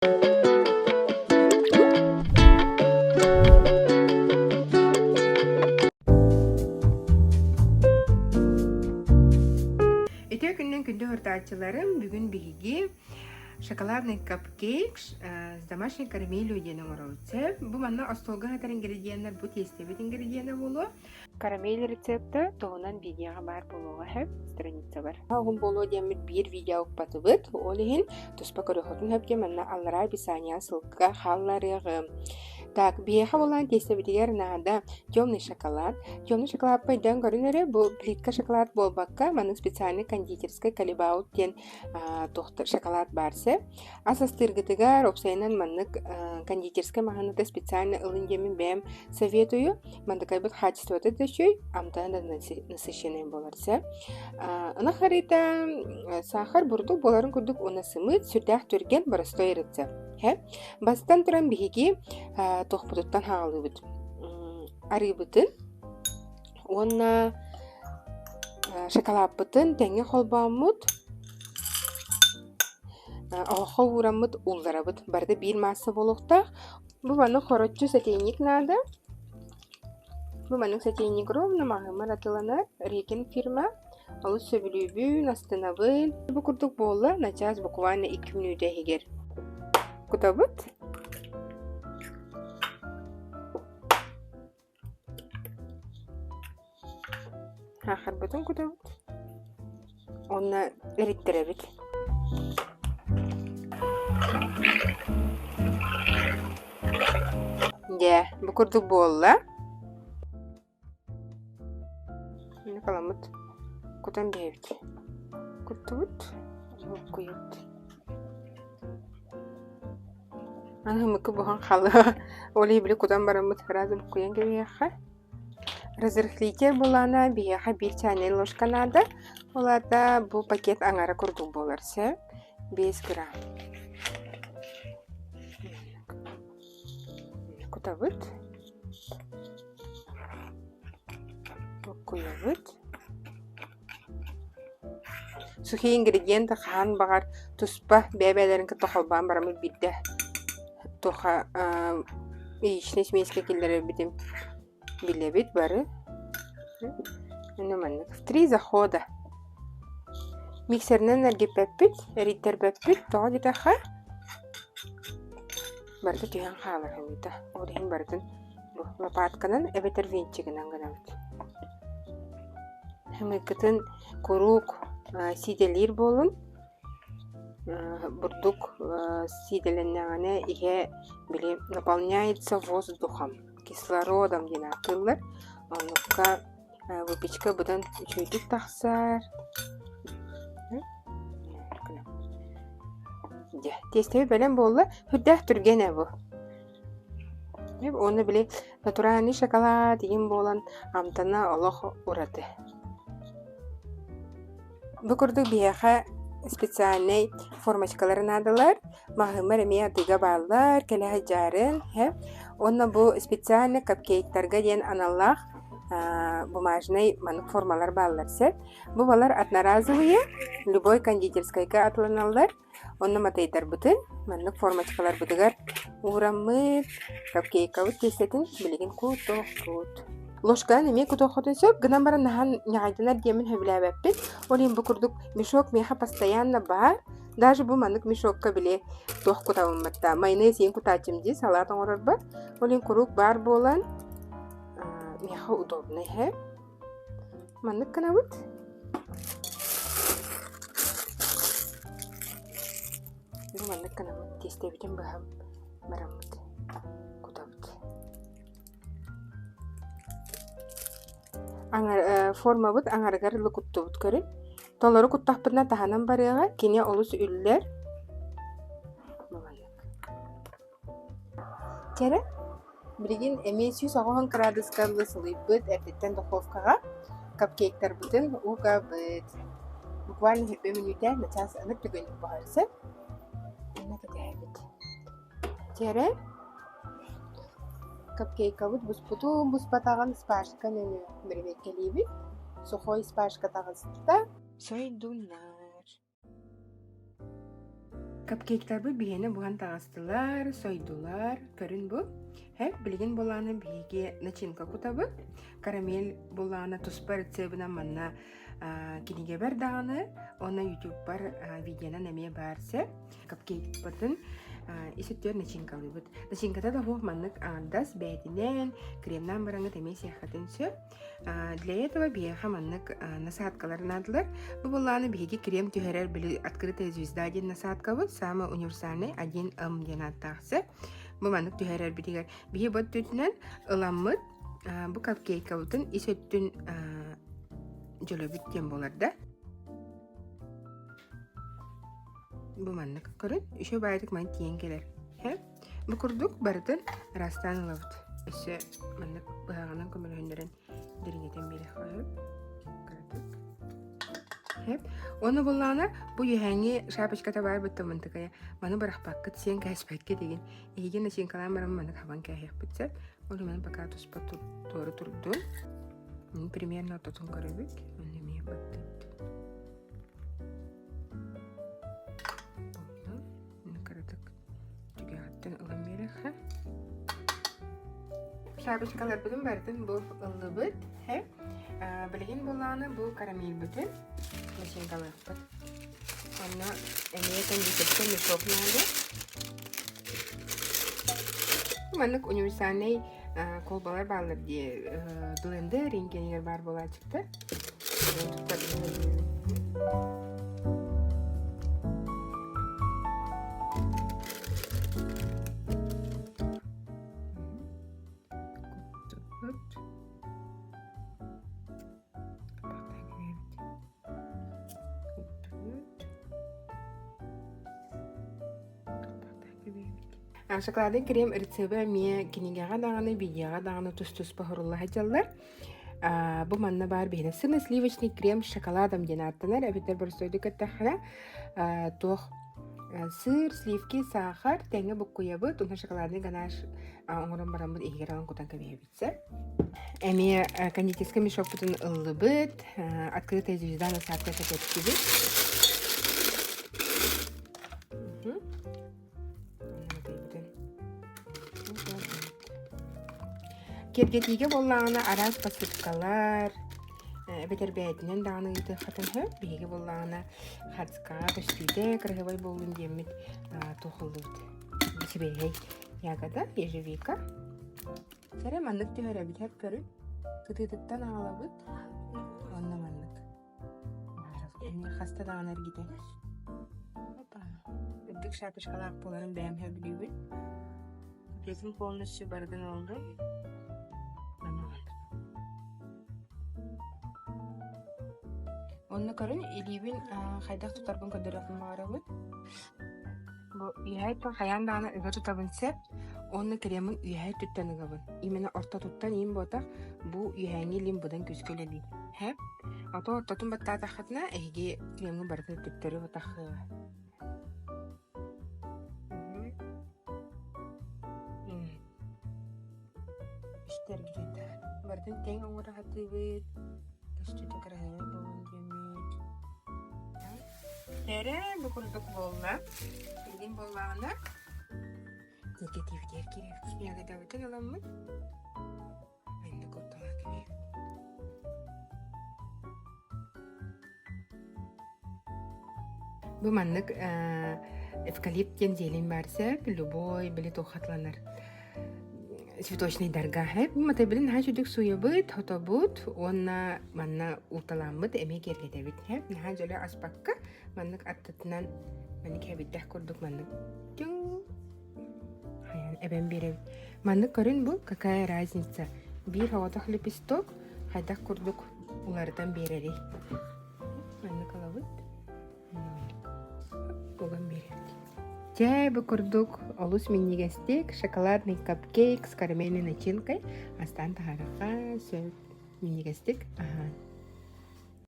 Үтүө күнүнэн күндү һуртааччыларым, бүгүн биһиги шоколадный капкейк с домашней карамелью диэн оҥоробут. Сөп. Бу манна остуолга сытар ингредиеннэр бу тиэстэбит ингредиенэ буолуо. Карамель рецепта туһунан видеоҕа баар буолуоҕа сөп страницабар. Оҕум буолуо диэммит биир видео укпатыбыт. Ол иһин туспа көрүөххүтүн сөп диэн манна аллараа описание ссылка хаалларыаҕым. Так, биһиэхэ буолан тиэстэбитигэр наада темный шоколад. Темный шоколадпа өйдөөн көрүн эрэ, бу плитка шоколад буолбакка, маннык специальный кондитерскай калибаут диэн туохта шоколад баар сөп. Ас астыыргытыгар уопсайынан маннык кондитерскай маҕаһыыныта специально ылын диэммин бэйэм советую. Мандакайбыт хаачыстыбата да үчүгэй, амтана да насыщенный буолар сөп. Ынах арыыта саахар бурдук буоларын курдук уонна сымыыт сүрдээх түргэн боростуой рецепт. Бастан туран биһиги туохпутуттан хаалыыбыт. Арыыбытын уонна шоколадпытын тэҥҥэ холбооммут Оһоххо уураммыт уулларабыт. Барыта биир маасса буолуохтаах. Бу маннык хороччу сотейник наада. Бу маннык сотейник ровно маҕаһыыммар атыыланар. Рекин фирма. Олус сөбүлүүбүн, астынабын. Бу курдук буолла, начаас буквально 2 мүнүүтэ иһигэр кутабыт. Саахарбытын кутабыт уонна эриттэрэбит. Дьэ, бу курдук буолла. Инник аламмыт кутан биэрэбит. Куттубут, буккуйабыт. Аны ымыкы буһан хаалла. Ол иһин били кутан бараммыт сразу буккуйан кэбиһиэххэ. Разрыхлитель былаана биһиэхэ биир чайнай ложка наада. Ол аата бу пакет аҥара курдук буолар сөп. 5 грамм. Кутабыт. Буккуйабыт. Сухие ингредиенты хаһан баҕар туспа бэйэ-бэйэлэрин кытта холбоон бараммыт биирдэ туоха яичнай смеськэ киллэрэрбитин билэбит бары. Ону маннык в три захода. Миксеринэн эргиппэппит, эрийтэрбэппит, тоҕо диэтэххэ барыта түһэн хаалар ымыыта. Ол иһин барытын бу лопатканан эбэтэр венчигинэн гынабыт. Ымыыккытын куруук сиидэлиир буолун. Бурдук сиидэлэннэҕинэ иһэ били наполняется воздухом, кислородом диэн ааттыыллар. Оннукка выпечка быдан үчүгэйдик тахсар. Дьэ, тиэстэбит бэлэм буолла. Сүрдээх түргэн ээ бу. Уонна били натуральный шоколад игин буолан амтана олох ураты. Бу курдук биһиэхэ специальнай формочкалары наадалар. Маҕаһыыммар эмиэ атыыга бааллар, кэлэ сылдьаарын. Уонна бу специальный капкейктарга диэн аналлаах бумажнай маннык формалар бааллар сөп. Бу балар одноразовые, любой кондитерскайга атыланаллар. Онно матайдарбытын маннык формочкаларбытыгар уураммыт, капкейкабыт тиэстэтин билигин кутуохпут. Ложканан эмиэ кутуоххутун сөп, гынан баран наһаа ньаҕайданар диэммин сөбүлээбэппин. Ол иһин бу курдук мешок миэхэ постоянно баар. Даже бу маннык мешокка били туох кутабыммытта майонез иин кутааччым дии салат оҥорорбор. Ол иһин куруук баар буолан миэхэ удобно иһэ. Маннык гынабыт. Бу маннык гынабыт. Тиэстэбитин быһан бараммыт кутабыт. Аҥар, формабыт аҥарыгар ылы куттубут көрүн. Толору куттахпытына таһынан барыаҕа, кини олус үллэр. Бу маннык. Кэрэ Билигин эмиэ 180 кыраадыска ыла сылыйбыт, эрдэттэн духовкаҕа капкейктарбытын угабыт. Буквально сүүрбэ мүнүүтэ, начаас ынырык түгэнник буһар сөп. Онно кэтэһэбит. Кэрэ капкейкабыт буспутун, буспатаҕын спашка нөҥүө бэрэбиэркэлиибит. Сухой спашка таҕыста. Сойдуннар. Капкейктарбыт биһиэнэ буһан таҕыстылар, сойдулар. Көрүн бу. Һэ, билигин булааны биһиги начинка кутабыт. Карамель булаана туспа рецебынан манна кинигэбэр даҕаны, уонна ютубпар видеонан эмиэ баар сөп. Капкейкпытын ис өттүгэр начинкалыыбыт. Начинката да суох маннык аҥардас бэйэтинэн, кремнаан бараҥҥыт эмиэ сиэххитин сөп. Для этого биһиэхэ маннык насадкалар наадалар. Бу былааны биһиги крем түһэрэр били открытая звезда диэн насадкабыт, самый универсальный 1М диэн ааттаах сөп. Бу маннык түһэрэрбитигэр биһи бу өттүтүнэн ыламмыт бу капкейкабытын ис өттүн дьөлөбүт диэн буолар да. Бу маннык көрүн, үчүгэй баайдык маннык тиийэн кэлэр. Бу курдук барытын ыраастаан ылабыт. Өссө маннык быһаҕынан көмөлөһүннэрэн дириҥэтэн биэриэххэ сөп. Кыратык. Сөп. Уонна буоллаҕына бу үөһээҥҥи шапочката баар бытта мантыкайа. Маны бырахпаккыт, сиэн кээспэккит игин. Эһиги начинкалаан баран маннык хабан кээһиэхпит сөп. Ол маны пока туспа туора турдун. Примерно ортотун көрөбүт. Онно эмиэ баттыт. Кыратык түгэҕиттэн ылан биэриэххэ. Шапочкаларбытын барытын бу ыллыбыт. Билигин булааны бу карамельбытын начинкалыахпыт. Онно эмиэ кондитерскай мешок наада. Маннык универсальный колбалар бааллар дии блендер иҥкэнигэр баар буолааччыктар. Шоколадный крем рецебэ эмиэ кинигэҕэ даҕаны, видеоҕа даҕаны тус-туспа сурулла сылдьаллар. Бу манна баар биһиэнэ сырно-сливочный крем с шоколадом диэн ааттанар, эбэтэр боростуойдук эттэххинэ туох сыр, сливки, саахар тэҥҥэ буккуйабыт, уонна шоколадный ганаш оҥорон бараммыт иһигэр ылан кутан кэбиһэбит сөп. Эмиэ кондитерскай мешокпутун ыллыбыт, открытая звезда насадка кэтэттибит. Киэргэтиигэ буоллаҕына араас посыпкалар, эбэтэр бэйэтинэн даҕаны ыытыаххытын сөп. Биһиги буоллаҕына хацкаҕа көстүүтэ кыраһыабай буоллун диэммит туох ыллыбыт. Сибиэһэй ягода, ежевика. Сэрэ маннык түһэрэбит һэп көрүн. Кытыытыттан аҕалабыт. Онно маннык. Хаста даҕаны эргитэн. Үрдүк шапочкалаах буоларын бэйэм сөбүлүүбүн. Пакетын полностью барытын ыллым. Онно көрүн илиибин хайдах тутарбын көрдөрүөхпүн баҕарабын. Бу үөһээ өттүн хайаан даҕаны ыга тутабын сөп уонна кремын үөһээ өттүттэн ыгабын. Именно ортотуттан иин буотах, бу үөһээҥҥи илиим быдан күүскэ үлэлиир. Һэ? Ото ортотун баттаатаххытына эһиги кремҥэ барытын төттөрү батахыаҕа. Истэргитэ. Барытын тэҥ оҥоро сатыыбыт. Көстүүтэ кыраһыабай буолун диэммит. Эрэ бу курдук буолла. Билигин буоллаҕына киэргэтиибитигэр киириэхпит. Ягодабытын ыламмыт. Маннык ортолоох кэбиһиэм. Бу маннык эвкалипт диэн зелень баар сөп, любой били туоххатланар цветочныйдарга Матайбылын наһаа үчүгдүк сууйабыт, хотобут уонна манна ууталааммыт эмиэ киэргэтэбит. Наһаа дьөлө аспакка маннык аттытынан маннык хэбиддэх курдук маннык түҥ хайан эбэн биэрэбит. Маннык көрүн бу какая разница биир соҕотох лепесток хайдах курдук уларытан биэрэрий. Маннык ылабыт. Уган биэрэбит. Чэ, бу курдук олус минньигэстик шоколадный капкейк с карамельной начинкой астаан таһаарыахха сөп. Минньигэстик аһаан.